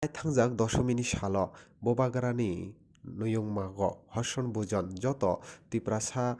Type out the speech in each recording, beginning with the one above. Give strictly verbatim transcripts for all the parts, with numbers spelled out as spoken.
Thangjak Doshomini salo Bubagrani Nuyungmago Hoson Bujon joto Tiprasa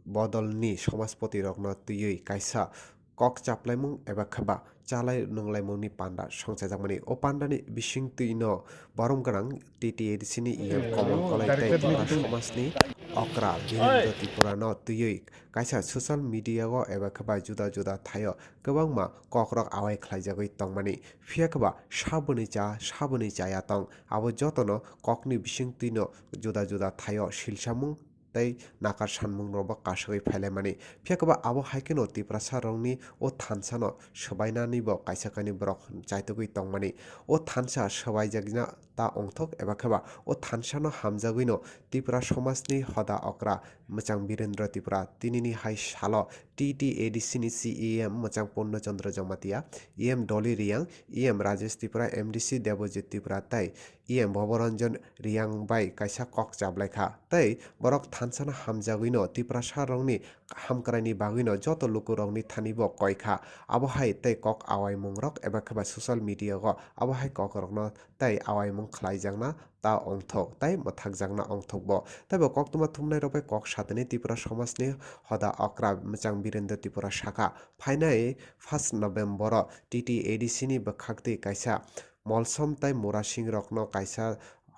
bodolni somaspoti rokno twiwi kaisa kok chaplaimung eba kheba chalai nunglaimungni panda songchajakmani. O pandani bisingtwino borom gwnang T T A D C ni E M Komol Kolai tei Tipra somajni okra Birendra Tripura no twiwi kaisa social media o eba kheba juda juda thaio kwbangma kokrok awai khlaijagwi tongmani. Phiya kheba saboni cha, saboni chaya tong, abo jotono kokni bisingtwino juda juda thaio silsamung tei nakar sanmungrokbo kasugwi phailaimani. Phiya kheba abo hai kheno Tiprasa rokni o thansano swbainanibo kaisa kainwi borok chaitugwi tongmani. O thansa swbaijakna ta ongthok eba kheba o thansano hamjagwino Tipra somajni hoda okra mwchang Birendra Tripura tinini hai salo T T A D C ni C E M mwchang Purno Chandra Jamatia, E M Dolly Riang, E M Rajesh Tripura, M D C Debojit Tripura tei E M Bhoboranjan Riang bai kaisa kok chaplaikha tei borok thansano hamjagwino Tiprasa rokni hamkraini bagwino joto lukurokni thanibo koikha. Abo hai tei kok awaimungrok eba kheba social media o abo hai kokrokno tei awaimung khlaijakna ta ongthok tei mwthakjakna ongthokbo. Tei bo koktwma thumnairok bai kok satani Tipra somajni hoda okra mwchang Birendra Tripura sakha, phainai first November o T T A D C ni bwkhaktwi kaisa Molsom tei Murasing rokno kaisa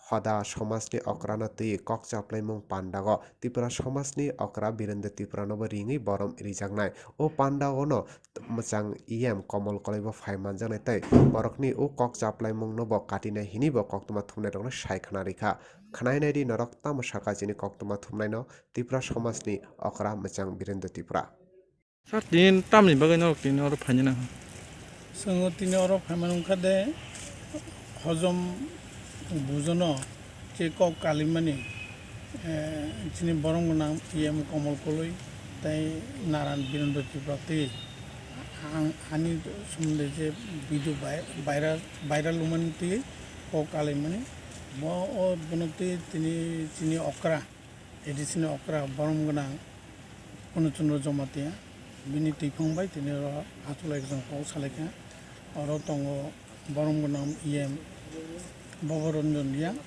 hoda somajni okrano twi kok chaplaimung pandago Tipra somajni okra Birendra Tripura nobo ringwi borom rijaknai. O pandagono mwchang E M Komol Kolaibo phai manjaknai tei borokni o kok chaplaimungno bo katinai hinibo koktwma thumnairokno sai khna rikha. Khnainaidi norok tamo sakha chini koktwma thumnaino Tipra somajni okra mwchang Birendra Tripura. Sir, tini tamni bagwi norok tini oro phaina nang? Chwng tini oro phaimani wngkha de hojom bujono je kok kalimani, eh, chini borom gwnang E M Komol Koloi tei Naran Birendra Tripura twi ang ani somonde je video vai-, viral, viral wngmani twi kok kalimani bo o bono twi tini chini okra A D C ni okra borom gwnang Purno Chandra Jamatia, bini twiphang bai tini oro achukla ekjon kok salaikha. Oro tongo borom gwnang E M Bhoboranjan Riang,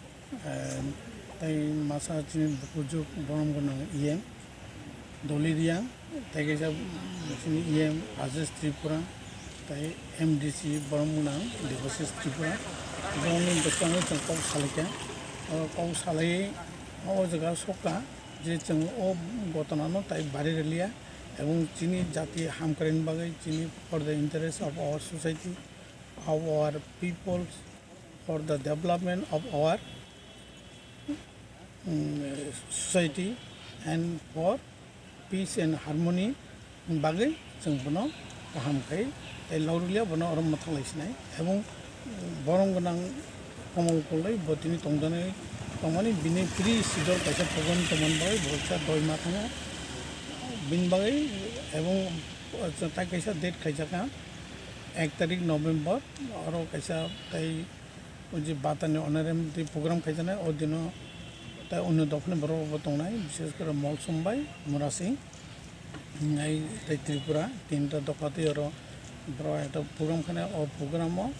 eh, tei masa chini bukujuk borom gwnang E M Dolly Riang, tei kaisa, mm, chini E M Rajesh Tripura, tei M D C borom gwnang Debashish Tripura. Borokni bwskango chwng kok salaikha. O kok salai o jaga sokha je chwng o gotona no tai bari rwliya, ebong chini jati hamkraini bagwi, chini for the interest of our society, of our people, for the development of our, mm, society and for peace and harmony bagwi chwng bono kaham khai tei lorwkliya bono oro mwthang lai sinai. Ebong borom gwnang Komol Koloi bo tini tongjaknai tongmani bini pre schedule kaisa program tongmani bagwi bo kisa doi ma thango bini bagwi. Ebong tai kaisa date khaijakha ek tarik November, oro kaisa tai o je Batani honorarium twi program khaijaknai, o dino tai onno dophani borok rokbo tongnai, bishes kore Molsom bai Murasing, ai tei Tripura, tinta dopha twi oro borok ekta program khainai. O program o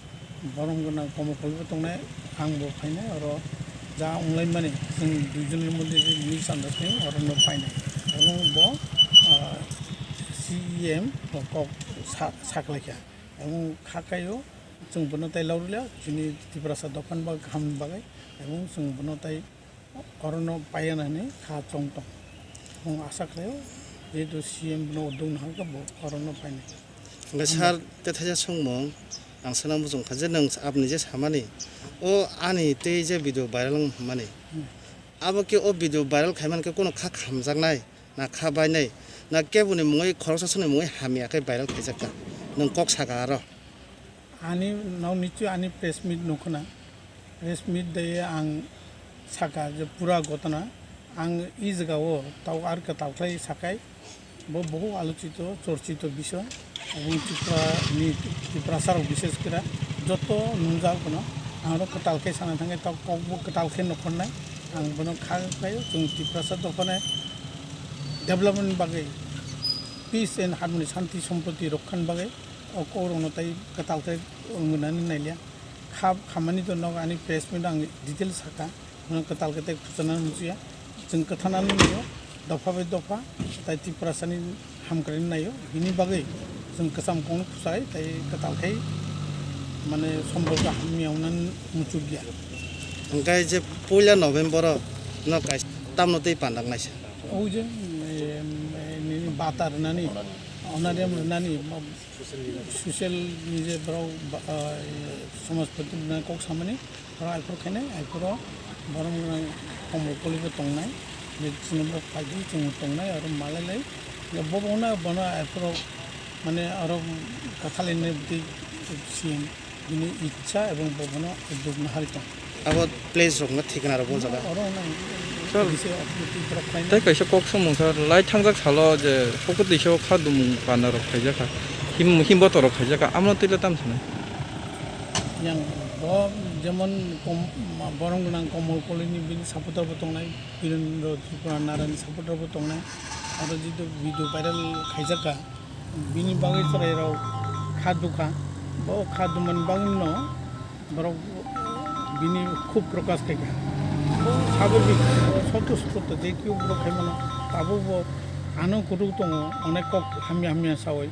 borom gwnang Komol Koloi bo tongnai, ang bo phainai. Oro ja wnglaimani chwng duijon ni moddhe je misunderstanding, oro no phainai, ebong bo, ah, C E M kok sa-, saklaikha, ebong kha kaio. Chwng bono tai lorwkliya, chini Tiprasa dophani bagwi kahamni bagwi, ebong chwng bono tai orono paiya nai hinwi kha chong tong. Chwng asa khlaio, jehetu C M bono uddog nahal kha, bo orono painai. Hwnkhe sir, tei thaisa swngmung ang sana muchung kha je nwng apni je samani, o ani tei je video viral wng mani, hmm, abo khe o video viral khaimani khe kono kha khamjaknai? Na kha bainai, na keboni mungwi khoroksa songni mungwi hamya khe viral khaijak kha. Nwng kok saka aro. Ani nok nichwi ani press meet nukho na. Press meet de ang saka je pura gotona. Ang i jaga o tau ar kwtal khlai sakai. Bo bohuk alochito, chorchito bisoy. Ebong Tripura ni, Tiprasa rok bishes kore joto nungjak bono. Ang oro kwtal khe sana thangkhe tok kok bo kwtal khe nokhornai. Ang bono kha khlaio, chwng Tiprasa dophani development ni bagwi, peace and harmony, shanti somproti rokkhani bagwi o kok rokno tai kwtal khe wngwi nani nailia. Kha-, khamani to nok ani press meet ang detail saka, hwnwi kwtal khe tei khwchanani muchungya. Chwng kwthanani naio, dopha bai dopha, tai Tiprasani hamkraini naio. Bini bagwi chwng kwcham kokno khwchai, tai kwtal khai, mane, somborgo hamya wngnani muchukya. Hwnkhe je puila November-o no kaisa tamno tei pandak naisa. O je, em, em, nini bata rwnani, honorarium rwnani, Social ni je borok ba, ah, somajpati rwna kok samani, borok aiphuru khainai, aiphuru borok rwna komol koli bo tongnai, je chini borok phaidi chwng tongnai, aro malai lai, je bo bono, bono aiphuru mane aro kwthalainai bwtwi siyam bini ichha ebong bo bono uddog nahari tong. Abo place rok no thikna rok bo jaga. Oro nang sir, bisi authority borok khaina. Tei kaisa kok samung sir, lai thangjak salo je Kokotwiso kha dumung panda rok khaijak kha, him, him boto rok khaijak kha, amo twi le tam sanai? Yang bo jemon kom-, borong gwnang Komol Kolini bini supporter bo tongnai, Birendra Tripura Narani supporter bo tongnai, aro jitu video viral khaijak kha, bini bagwi chwrai rok kha dukha, bo kha dumani bagwi no borok bini khub prokash khaikha. Bo sababik, sotosproto je kiu borok khaimano, tabuk bo ano kutuk tongo, onek kok hamya hamya sawi.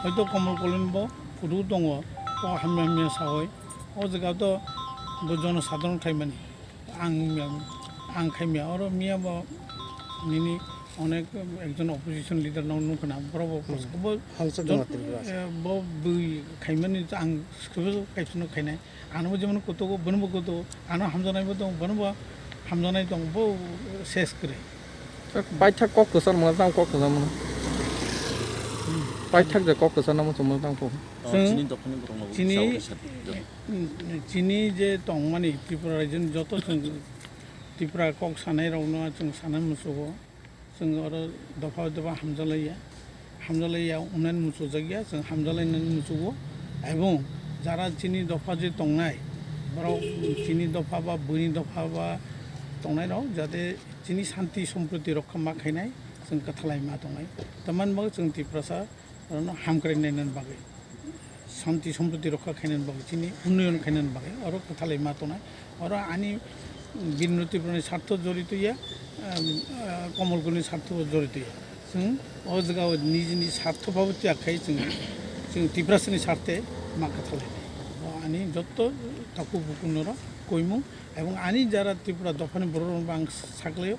Hoito Komol Kolin bo kutuk tongo, kok hamya hamya sawi. O jaga to bo jono sadharon khaimani. Ang, ang khaimya, oro miya bo nini onek ekjon opposition leader no nukha na, borok bo, hmm, bo Hangsa jon-, Dongma Tripura. Eh, bo bui khaimani ang script kaisa no khainai. Ano bo jemon kutugo, bono bo kutugo, ano hamjanai bo tong, bono bo hamjanai tong, bo ses kwrwi. Paithak kok kwchar mano, tamo kok kwchar mano. Hmm. Paithak je kok kwchar namo chwngmano tamo kok. Oh, chwng chini dophani borok no chini, sao khe sa. Hmm, chini je tongmani Tripura rajyoni joto chwng Tripura kok sanai rokno chwng sana musugo. Chwng oro dopha dopha hamjalaiya, hamjalaiya wngnani muchukjakya, chwng hamjalainani muchugo. Ebong jara chini dopha je tongnai, borok chini dopha ba buini dopha ba tongnairok jate chini santi somproti rokha ma khainai, chwng kwthalai ma tongnai. Tamani bagwi chwng Tiprasa orono hamkrai nainani bagwi, santi somproti rokha khainani bagwi, chini unnoyon khainani bagwi oro kwthalai ma tongnai. Oro ani Birendra Tripurani sartho jorito ya, um, uh, Komol Kolini sartho jorito ya. Chwng o jaga o nijini sartho babu tyak khai chwng, chwng Tiprasani sarthe ma kwthalainai. O ani jotto takhuk bukhuk norok koimung ebong ani jara Tripura dophani borok rok ang saklaio.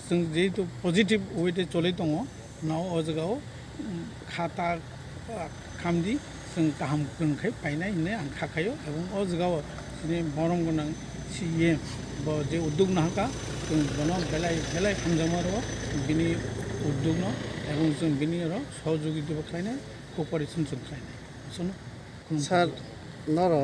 Chwng jehetu positive way te choli tongo, no o jaga o, um, kha ta, ah, khamdi, chwng kaham kwrwng khai painai hinwi ang kha khaio, ebong o jaga o chini borom gwnang C E M bo je uddog nahaka, chwng bono belai, belai hamjakma rwo bini uddog no, ebong chwng bini oro sohojogita bo khlainai, cooperation chwng khlainai. Aswkno khulumkha. Sir, norok